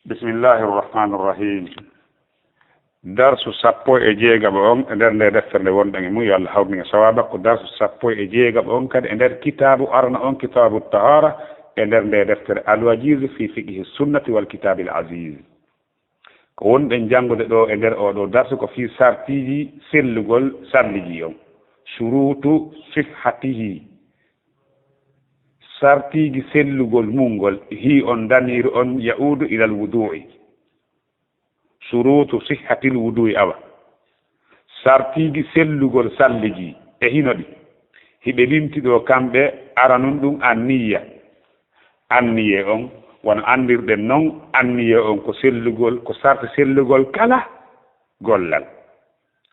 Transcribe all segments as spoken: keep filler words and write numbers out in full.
Bismillahi irrahmani irrahim. Darsu sappo e jeegaɓo on e nder nde deftere nde wonɗen e mum, yo Allah hawrin en e sawaaba, ko darsu sappo e jeegaɓo on kadi e nder kitaabu arano on, kitaabu tahaara, e nder nde deftere Al-Wajiz fi fiqhi sunnati wal kitaabil aziz. Ko wonɗen janngude ɗo e nder oo ɗoo darsu ko fii sartiiji sellugol salligi on, shuruutu sihhatihi, sartiiji sellugol mum ngol, hii on damiiru on ya'uudu ilal wuduu'i. Shuruutu sihhatil wuduu'i, awa, sartiiji sellugol salligi e hino ɗi. Hiɓe limti ɗo kamɓe, aranun ɗum anniya. Anniye on, wano anndirɗen non, anniye on ko sellugol, ko sarti sellugol kala gollal.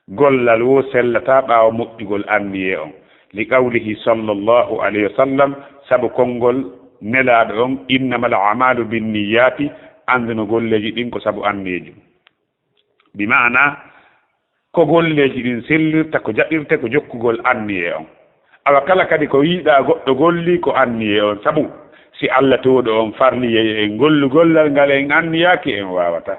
Gollal wo sellataa ɓaawo moƴƴugol anniye on. Li qawlihi sallallahu alayhi wa sallam, sabu konngol Nelaaɗo on, "Innamal a'maalu binniyaati", annduno golleeji ɗin ko sabu anniyeeji. Bi maana, ko golleeji ɗin sellirta, ko jaɓirte, ko jokkugol anniye on. Awa kala kadi ko yiɗaa goɗɗo golli ko anniye on. Sabu si Allah towɗo on farliyay en gollu gollal ngal en anniyaaki, en waawataa.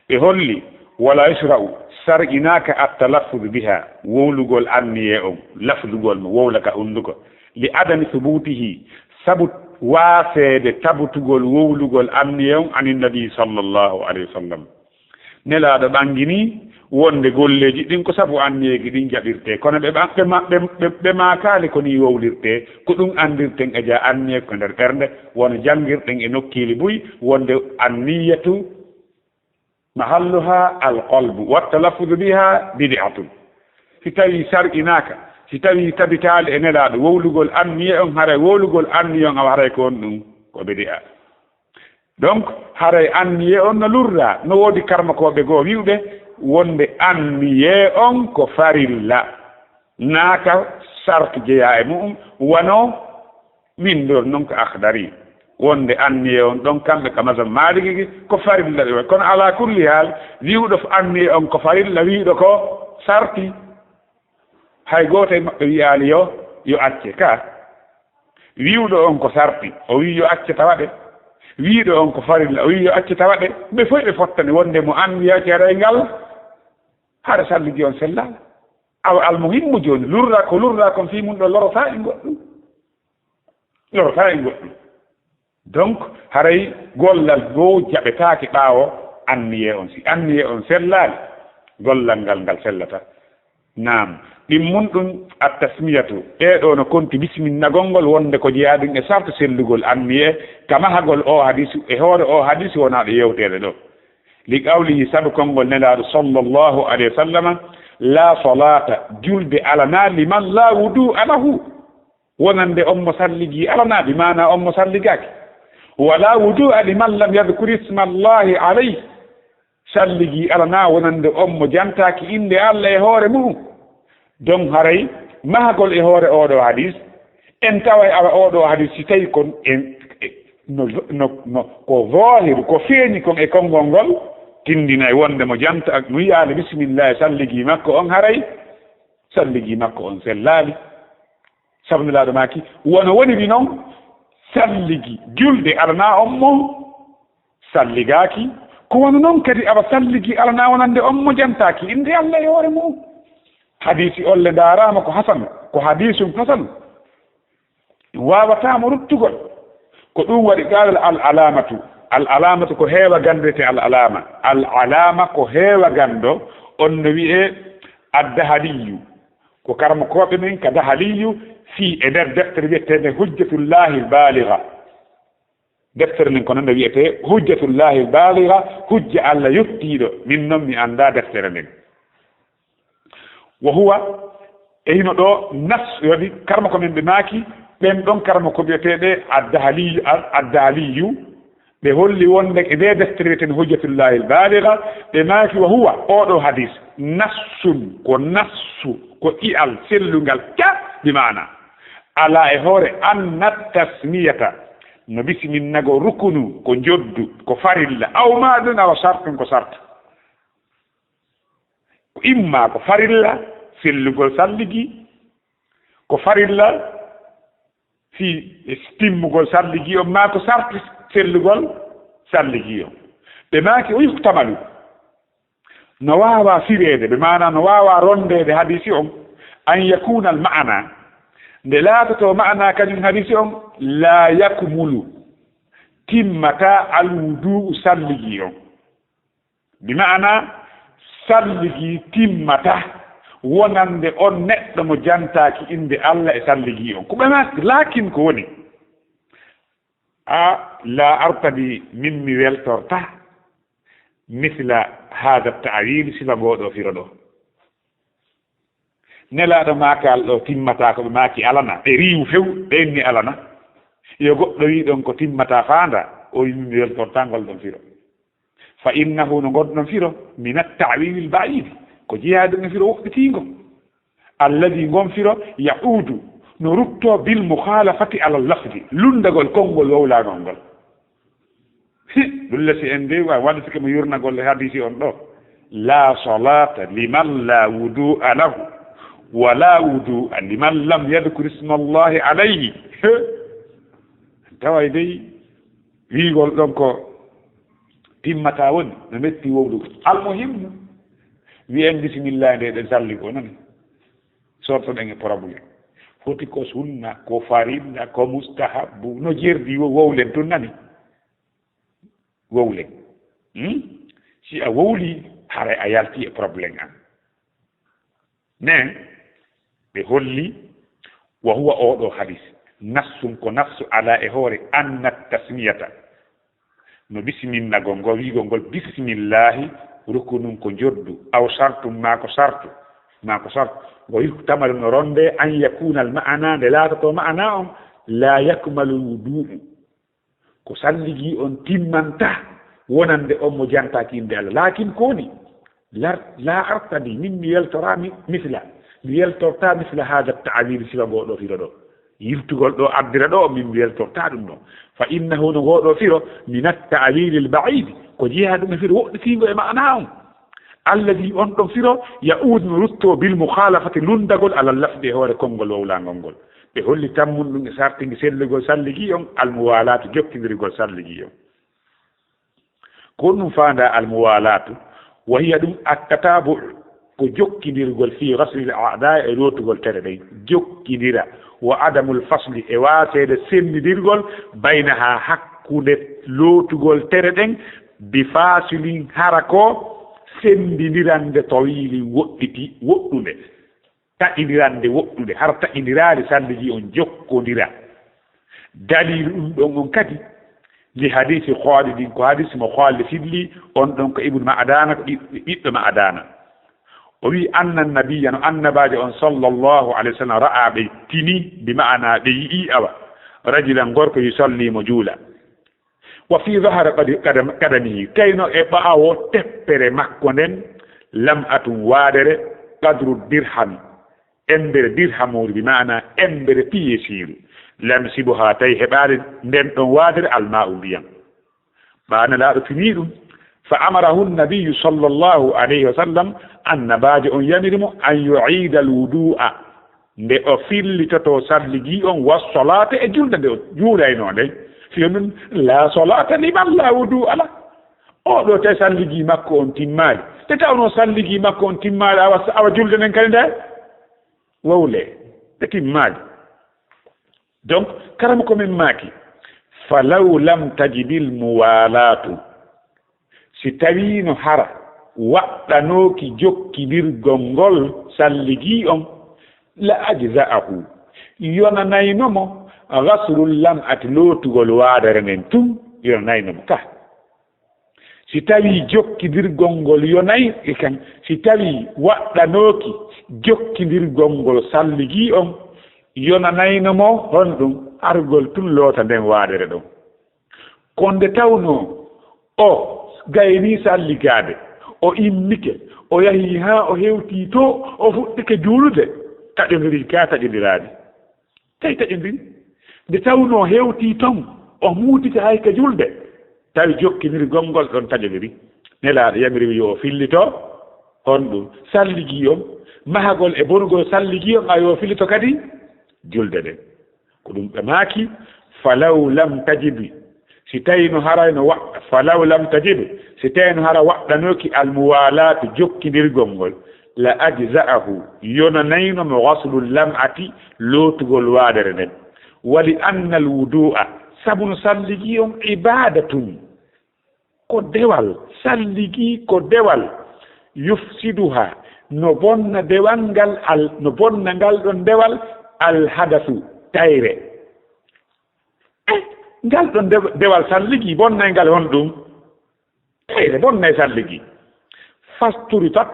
Ɓe holli, "Wala yushra'u, sar'inaaka at-talaffuz biha, wowlugol anniye on, lafzugol mo, wowla ka hunduko, li adami thubutihi, sabu waaseede tabutugol wowlugol anniye on anin nabi sallallahu alayhi wa sallam." Nelaaɗo ɓanginii wonde golleeji ɗin ko sabu anniyeeji ɗin jaɓirtee, kono ɓe ɓa-, ɓe ma-, ɓe, ɓe, ɓe maakaali ko nii wowlirtee, ko ɗum anndirten e jaa anniye ko nder ɓernde, wano janngirɗen e nokkiili buy, wonde anniyatu mahalluha alqalbu, wa talaffuzu biha bid'atun. Si tawii sar'inaaka, si tawii tabitaali e Nelaaɗo wowlugol anniye on, haray wowlugol anniye on, awa haray ko on ɗum ko bid'a. Donc, haray anniye on no lurraa, no woodi karmakooɓe goo wi'uɓe wonde anniye on ko farilla, naa ka sarti jeyaa e mu'um, wano winndor non ka Akhdari, wonde anniye on ɗon kamɓe ka mazhab Maliki ki ko farilla ɓe waɗi. Kono ala kulli haal, wi'uɗo f-, anniye on ko farilla, wi'uɗo ko sarti. Hay gooto e maɓɓe wi'aali yo, yo acce ka. Wi'uɗo on ko sarti, o wi'i yo acce tawa ɗe. Wi'uɗo on ko farilla, o wi'i yo acce tawa ɗe. Ɓe fof ɓe fottani wonde mo anniya ceeray ngal, hara salligi on sellaala. Awa almuhimmu jooni, lurra ko lurra kon fii mun ɗo lorotaa e goɗɗum. Lorotaa e goɗɗum. Donc, haray gollal goo jaɓetaake ɓaawo anniye on. Si anniye on sellaali, gollal ngal, ngal sellataa. Naam, ɗin mun ɗum at-tasmiyatu. Ɗee ɗoo no konti bisminnagol ngol wonde ko jeyaa ɗum e sarti sellugol anniye, ka mahagol oo hadiisu, e hoore oo hadiisu wonaa ɗo yewteede ɗoo. Li qawlihi, sabu konngol Nelaaɗo sallallahu alayhi wa sallama, "La salaata, julde alanaa, liman la wudu'a lahu." Wonande on mo salligi alanaa, bi maana on mo salligaaki. "Wala wudu'a liman lam yadhkur isma Allahi alayhi." Salligi alanaa wonande on mo jantaaki innde Allah e hoore mu'um. Don haray mahagol e hoore oo ɗoo hadiis, en taway awa oo ɗoo hadiis si tawi kon en, e, no, no, no, ko zoohiru, ko feeñi kon e konngol ngol, tindinay wonde mo janta, mo yi'aali bismillah e salligi makko on, haray salligi makko on sellaali. Sabu Nelaaɗo maaki, wano woniri non, salligi julde alanaa on mo salligaaki, ko wano non kadi awa salligi alanaa wonande on mo jantaaki innde Allah e hoore mu'um. Hadiisi olle ndaaraama ko hasan, ko hadiisun hasan. Waawataa mo ruttugol. Ko ɗum waɗi qaalal al alaamatu. Al alaamatu ko heewa ganndo wiyetee al alaama. Al alaama ko heewa ganndo, on no wiyee Addahaliyu. Ko karmakooɓe men ka Dahaliyu fii e nder deftere wiyeteende Hujjatullahil Baaliga. Deftere nden ko non nde wiyetee Hujjatullahil Baaliga, hujja Allah yottiiɗo. Min non mi anndaa deftere nden. Wa huwa, e hino ɗoo nas, waɗi karmakooɓe men ɓe maaki, ɓen ɗon karmakooɓe wiyeteeɓe Addahaliyu, Ad-, Addahaliyu, ɓe holli wonde e nde deftere wiyeteende Hujjatullahil Baaliga, ɓe maaki, "Wa huwa, oo ɗoo hadiis, nassun, ko nassu, ko i'al sellungal ka, bi maana, alaa e hoore anna tasmiyata, no bisiminnagol rukunu, ko njoddu, ko farilla, aw ma ɗun, awa sartun, ko sarta." Ko imma ko farilla sellugol salligi, ko farilla fii timmugol salligi on, maa ko sarti sellugol salligi on. Ɓe maaki, o yuhtamalu, no waawa fireede, ɓe maana no waawa rondeede hadisi on, an yakuna al maana, nde laatoto maana kañum hadisi on, la yakmulu, timmata al wudu'u salligi on. Bi maana salligi timmata wonande on neɗɗo mo jantaaki innde Allah e salligi on. Ko ɓe maaki, laakin ko woni, a la artadi, min mi weltorta, misla hada ta'wil, sifa goo ɗoo firo ɗoo. Nelaaɗo maakaal ɗoo timmata ko ɓe maaki alana, ɓe riiwu few, ɓe inni alana. Yo goɗɗo wii ɗon ko timmata faanda, o wi min mi weltorta ngol ɗon firo. Fa innahu, no ngon ɗon firo, min at-ta'wil al-ba'id, ko jeyaa ɗum e firo woɗɗitiingo. Alladi, ngon firo, ya'udu, no ruttoo bil mukhalafati ala lafdi, lunndagol konngol wowlaangol ngol. Hi, ɗum lesi en de, wa-, waɗi sike mo yurnagol e hadisi on ɗoo. La salata liman la wudu'a lahu, wa la wudu'a liman lam yadhkur isma Allahi alayhi. He, taway dey, wiigol ɗon ko timmata woni, no metti wowlugol. Almuhimmu, wi'en bismillah nde ɗen salli ko nani. Sortoɗen e problème. Foti ko sunna, ko farilla, ko mustahabbu, no jerdi wo-, wowlen tun nani. Wowlen. Hmm? Si a wowli, haray a yalti e problème an. Nden, ɓe holli, wa huwa, oo ɗoo hadis, nassun, ko nassu ala e hoore, anna tasmiyata, no bisiminnagol ngol, wiigol ngol bisimillahi, rukunun, ko njoddu, aw sartun, maa ko sartu, maa ko sartu, wa yuhtamalu, no ronde, an yakuna al maana, nde laatoto maana on, la yakmalu al wudu'u, ko salligi on timmanta wonande on mo jantaaki innde Allah. Laakin ko woni, lar-, la artadi, min mi weltora mi-, misla, mi weltorta misla hada ta'wil, sifa goo ɗoo firo ɗoo. Yiltugol ɗoo addira ɗoo, min mi weltorta ɗum ɗoo. Fa innahu, no ngoo ɗoo firo, min at-ta'wil al-ba'id, ko jeyaa ɗum e firo woɗɗitiingo e maana on. Alladi, on ɗon firo, ya'udu, no ruttoo bil mukhalafati, lunndagol, ala lafdi, e hoore konngol wowlaangol ngol. Ɓe holli tammun ɗum e sartingi sellugol salligi on, al muwalatu, jokkindirgol salligi on. Ko ɗum faanda al muwalatu, wa hiya ɗum at tatabu'u, ko jokkindirgol fi ghaslil a'da, e lootugol tere ɗen, jokkindira, wa adamul fasli, e waaseede senndindirgol, baynaha, hakkunde lootugol tere ɗen, bi fasilin, hara ko senndindirande, tawilin, woɗɗiti, woɗɗunde, taƴindirande, woɗɗunde, hara taƴindiraali salliji on jokkondira. Daliilu ɗum ɗon on kadi, li hadisi Khalidin, ko hadisi mo Khalid filli, on ɗon ko Ibnu Ma'dana, ko ɓiɓɓe, ɓiɓɓe Ma'dana. O wi, anna nabiyya, no annabaajo on sallallahu alayhi wa sallam, ra'a, ɓe tini, bi ma'ana ɓe yi'i, awa, rajulan, gorko, yusalli, mo juula. Wa fi zahara qad-, qadam-, qadamihi, kayno e ɓaawo teppere makko nden, lam'atun, waadere, qadru dirhami, embere dirhamuru, bi ma'ana embere piyesiru, lam yusibuha, tawi heɓaali nden ɗon waadere, alma'u, ndiyam. Ɓaana laaɗo fini ɗum. Fa amarahu nabiyyu sallallahu alayhi wa sallam, annabaajo on yamiri mo, an yu'ida al-wudu'a, nde o fillitoto salligi on, wa salata, e julde nde o juulayno nden. Fiyo ɗum, la salata liman la wudu'a la. O ɗo tawi salligi makko on timmaali. Nde tawno salligi makko on timmaali, awa, awa julde nden kadi nde wowle, ɗe timmaali. Donc, karamoko men maaki, falaw lam tajibil muwalatu, si tawiino hara waɗɗanooki jokkindirgol ngol salligi on, la ajza'ahu, yonanayno mo ghaslul lam'ati, lootugol waadere nden tun, yonanayno mo ka. Si tawii jokkindirgol ngol yonay, e kan, si tawii waɗɗanooki jokkindirgol ngol salligi on, yonanayno mo honɗum? Argol tun loota nden waadere ɗon. Kono nde tawnoo o gaynii salligaade, o immike, o yahii haa o hewtii to, o fuɗɗike juulude, taƴondirii ka taƴondiraani. Tawi taƴondiri. Nde tawnoo hewtii ton, o muutike hay ka julde, tawi jokkindirgol ngol ɗon taƴondiri. Nelaaɗo yamiri yo o fillito honɗum? Salligi on, mahagol e bonugol salligi on, a yo fillito kadi julde nden. Ko ɗum ɓe maaki, falaw lam tajibi. Si tawi no haray no wa-, falaw lam tajibi. Si tawino hara waɗɗanooki almuwalaatu jokkindirgol ngol, la ajza'ahu, yonanayno mo ghaslul lam'ati, lootugol waadere nden. Wali annal wudu'a, sabu no salligi on ibadatun, ko dewal, salligi ko dewal, yufsiduha, no bonna dewal ngal, al, no bonna ngal ɗon dewal, al hadasu, tayre. Eh, ngal ɗon dew-, dewal salligi, bonnay ngal honɗum? Tayre bonnay salligi. Fasturitat,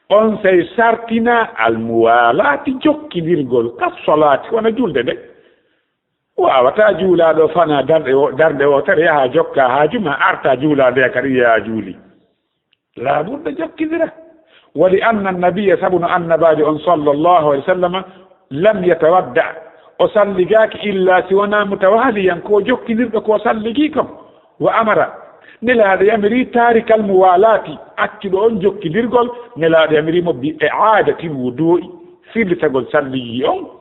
on sey sartina almuwalaati jokkindirgol, ka solaati, wona julde nde. Waawataa juulaaɗo fana darɗe wo-, darnde wootere, yaha jokka haa juma, arta juulaa nde kadi yaha juuli. Laaɓuɗo jokkindira. Wali anna nabiyya, sabu no annabaajo on sallallahu alaihi wasallam lam yatawadda, o salligaaki illa si wonaa mutawaliyan, ko jokkindirɗo ko salligi kon. Wa amara, Nelaaɗo yamiri tarikal muwalaati, accuɗo on jokkindirgol, Nelaaɗo yamiri mo bi i'adatil wudu'i, fillitagol salligi on.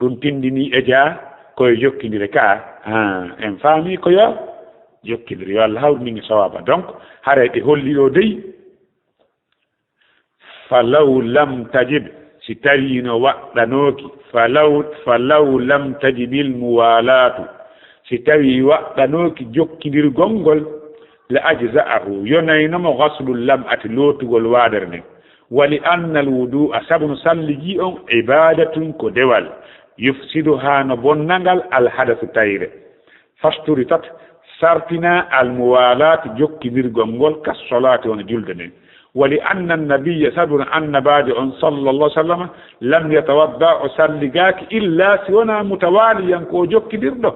Ɗum tindini e jaa koye jokkindire ka. Ah, en faami ko yo jokkindire, yo Allah hawru min e sawaba. Donc, haray ɓe holli ɗo dey, falaw lam tajib, si tawi no waɗɗanooki, falaw, falaw lam tajibil muwalaatu, si tawi waɗɗanooki jokkindirgol ngol, la ajza'ahu, yonayno mo ghaslul lam'ati, lootugol waadere nden. Wali annal wudu'a, sabu no salligi on, ibadatun, ko dewal, yufsiduha, no bonnangal, al hadasu, tayre. Fasturitat, sartina, al muwalaatu, jokkindirgol ngol, kas solaati, wona julde nden. Wali anna nabiyya, sabu no annabaajo on sallallahu alaihi wasallam, lam yatawadda, o salligaaki, illa si wona mutawaliyan, ko o jokkindirɗo.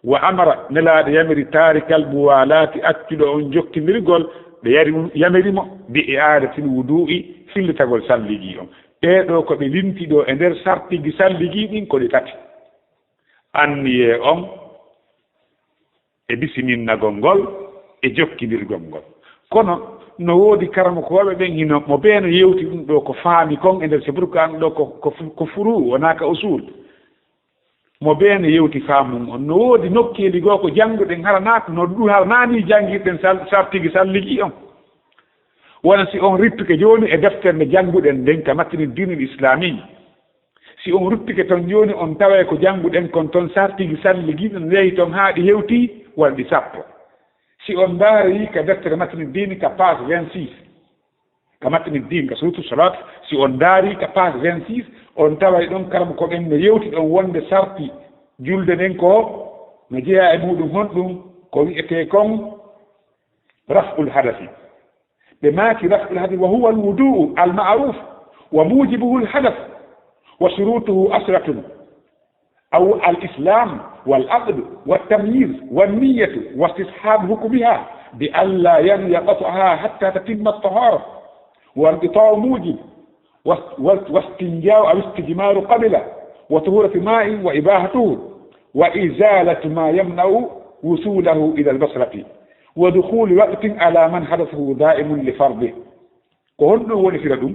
Wa amara, Nelaaɗo yamiri tarikal muwalaati, accuɗo on jokkindirgol, ɓe yari, yamiri mo bi i'adatil wudu'i, fillitagol salligi on. Ɗee ɗoo ko ɓe linti ɗoo e nder sartigi salligi ɗin ko ɗi tati. Anniyee on e bisiminnagol ngol e jokkindirgol ngol. Kono no woodi karamokooɓe ɓen hino mo bee no yewti ɗum ɗoo ko faami kon e nder, c'est pourquoi ɗum ɗoo ko, ko fu-, ko furu, wonaa ka usul. Mo bee no yewti faamum on. No woodi nokkeeli goo ko jannguɗen, hara naa-, no ɗum hara naani janngirɗen sal-, sartigi salligi on. Wona si on rippuke jooni e deftere nde jannguɗen nden ka Matni Dinil Islami. Si on ruttike ton jooni, on taway ko jannguɗen kon ton sartigi salligi ɗin yehi ton haa ɗi hewti, walla ɗi sappo. Si on ndaari ka deftere Matni Dini ka page vingt-six, ka Matni Dini ka Surutu Salat, si on ndaari ka page vingt-six, on taway ɗon karamokooɓe ɓen no yewti ɗon wonde sarti julde nden ko no jeyaa e muɗum honɗum, ko wi'etee kon raf'ul hadasi. Ɓe maaki, raf'ul hadasi wa huwa al-wudu'u al-ma'ruf wa mujibuhu al-hadath wa shurutuhu asharatun. أو الإسلام والعقل والتمييز والنية واستصحاب حكمها بأن لا ينوي قطعها حتى تتم الطهارة، وانقطاع موجب، واست-، واست-، واستنجاء أو استجمار قبل، وطهورة ماء وإباحته، وإزالة ما يمنع وصوله إلى البصرة، ودخول وقت على من حدثه دائم لفرضه. Ko honɗum woni fira ɗum?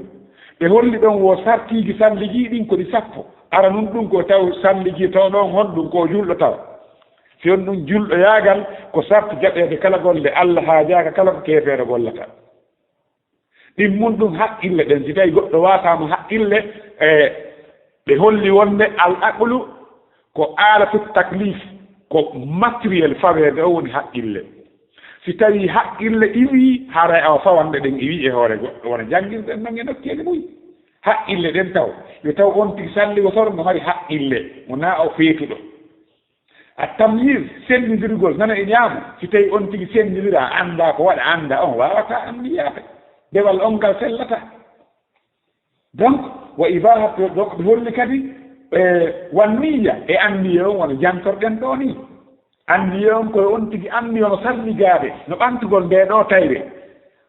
Ɓe holli ɗon wo sartiiji salligi ɗin ko ɗi sappo. Aranun ɗum ko taw salligi taw ɗon honɗum ko julɗo taw. Si on ɗum julɗoyaagal ko sarti jaɓeede kala golle Allah haajaaka kala ko keefeero gollata. Ɗimmun ɗum haqqille ɗen, si tawi goɗɗo waasaama haqqille, e ɓe holli wonde al aqlu ko alatu taklif, ko matériel faweede o woni haqqille. Si tawi haqqille iwi, haray awa fawande ɗen iwi e hoore goɗɗo, wona janngirɗen non e nokkeeli buy. Haqqille ɗen taw, yo taw on tigi salli woto no mari haqqille, wonaa o feetuɗo. A tamyiz, senndindirgol, nana e ñaamo, si tawi on tigi senndindira, a anndaa ko waɗa, anndaa on waawataa anndiyaade. Dewal on ngal sellataa. Donc, wa ibahat, donc, ɓe holli kadi, e, wan niyya, e anniya on wano jantorɗen ɗo ni. Anniya on koye on tigi anniya no salligaade, no ɓantugol nde ɗo tayre.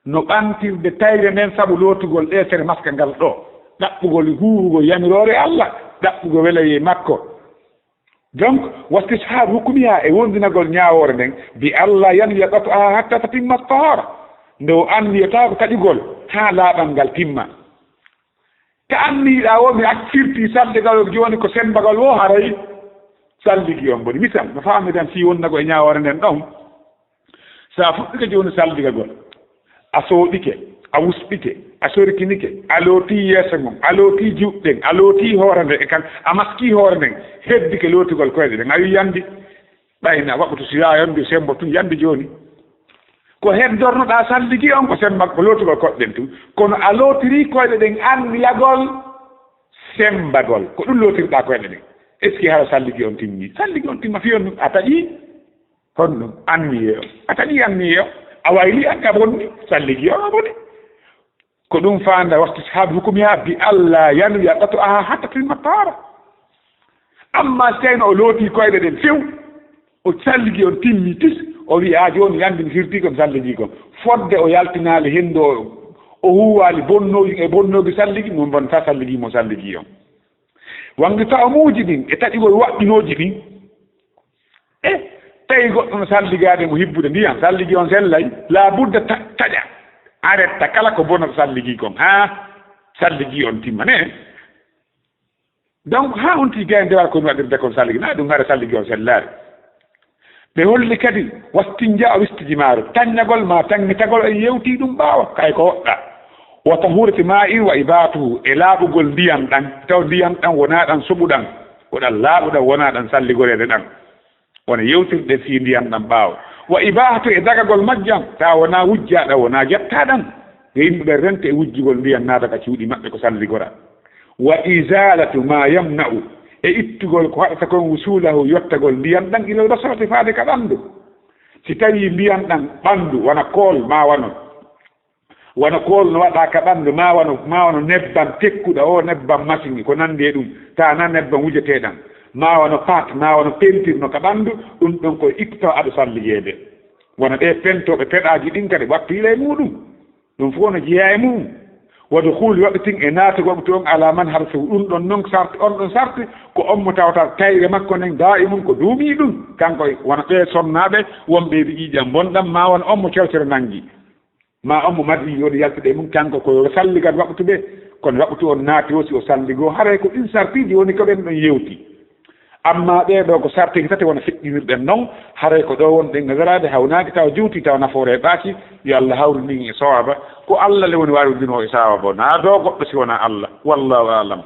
No ɓantirde tayre nden sabu lootugol ɗe sere maska ngal ɗo. Ɗaɓɓugol huurugol yamiroore Allah, ɗaɓɓugol welayee makko. Donc, wastishabu hukmiha e wondinagol ñaawoore nden, bi Allah yanwiya qat'aha hatta tatimma tahara. Nde o anniyataako taƴugol haa laaɓal ngal timma. Ka anniyiɗaa wo mi accirti salligal jooni ko sembagol wo haray salligi on boni. Misal, no faamiɗen fii wonnago e ñaawoore nden ɗon. So a fuɗɗike jooni salligagol, a sooɗike, a wusɓike, a sorkinike, a lootii yeeso ngon, a lootii juuɗe ɗen, a lootii hoore nden, e kan a maskii hoore nden, heddike lootugol koyɗe ɗen, a wi'i yandi. Ɓay na waɓutu si yaayon mbi sembo tun yandi jooni. Ko heddornoɗaa salligi on ko semba, ko lootugol koyɗe ɗen tun. Kono a lootirii koyɗe ɗen anniyagol sembagol. Ko ɗun lootirɗaa koyɗe ɗen. Est-ce que hara salligi on timmi? Salligi on timma fiyon ɗun a taƴii. Honɗun? Anniyee on. A taƴii anniyee on. A wayli an a bonni. Salligi on a boni. Ko ɗun faanda واستحباب حكمها بألا ينوي قطعها حتى تتم الطهارة. Amma si tawino o lootii koyɗe ɗen few, o salligi on timmi tis, o wi'i, "Aa jooni, yandi mi firtii kon salligi kon." Fodde o yaltinaali henndu o, o huuwaali bonnooji e bonnooji salligi, mo bonta salligi mo salligi on. Wangi tawmuuji ɗin e taƴugol waɗɗinooji ɗin. E tawi goɗɗo no salligaade mo hibbude ndiyan, salligi on sellay, laa budda ta-, taƴa, aretta kala ko bonata salligi kon, haa salligi on timma. Ne? Donc, haa on tigi gaynde wara ko no waɗirde kon salligi, na ɗum hara salligi on sellaare. Ɓe holli kadi wastinja o wistiji maaru, taññagol ma taññitagol en yewtii ɗum ɓaawa, kay ko woɗɗa. Wata huurete ma in wa ibaatuhu, e laaɓugol ndiyan ɗan, taw ndiyan ɗan wonaa ɗan soɓuɗan, ko ɗan laaɓuɗan, wonaa ɗan salligoreede ɗan. Wona yewtirde fii ndiyan ɗan ɓaawo. Wa ibaahatu, e dagagol majjan, tawa wonaa wujjaaɗan, wonaa jettaaɗan. Yo yimɓe ɓen rento e wujjugol ndiyan naata ka cuuɗi maɓɓe ko salligora. Wa izaalatu ma yamna'u, e ittugol ko haɗata kon wusuulahu, yottagol ndiyan ɗan ilal basarati faade ka ɓanndu. Si tawii ndiyan ɗan ɓanndu, wona kool maa wano Wano kool no waɗaa ka ɓanndu, maa wano, maa wano nebban tekkuɗo o, nebban masiŋ, ko nanndi e ɗum, taa na nebban wujetee ɗan, maa wano paat, maa wano peentir no ka ɓanndu, ɗum ɗon ko ittotoo ado salligeede. Wano ɓee pentooɓe peɗaaji ɗin kadi waɗtoyla e muuɗum, ɗum fof no jeyaa e mum. Wa dukhuli waqtin, e naatugol waqtu on, ala man harfihi, ɗum ɗon non sarti, on ɗon sarti, ko on mo tawata tayre makko nden daa'imun ko duumii ɗum, kanko wano ɓee sonnaaɓe wonɓe e ƴiiƴam bonɗam, maa wano on mo cewtere nanngi. Maa on mo madi woni yaltude e mum, kanko ko salligan waɓtu ɓe, kono waɓtu on naati o, si o salligoo, haray ko ɗin sartiiji woni ko ɓen ɗon yewti. Amma ɓee ɗoo ko sartiiji tati wona feƴƴinirɗen non, haray ko ɗoo wonɗen nasaraade, hawnaaki tawa juuti, tawa nafoore e ɓaaki. Yo Allah hawru min e sawaba. Ko Allah le woni waawirde ɗum o e sawaba, naa doo goɗɗo si wonaa Allah. Wallahu a'lam.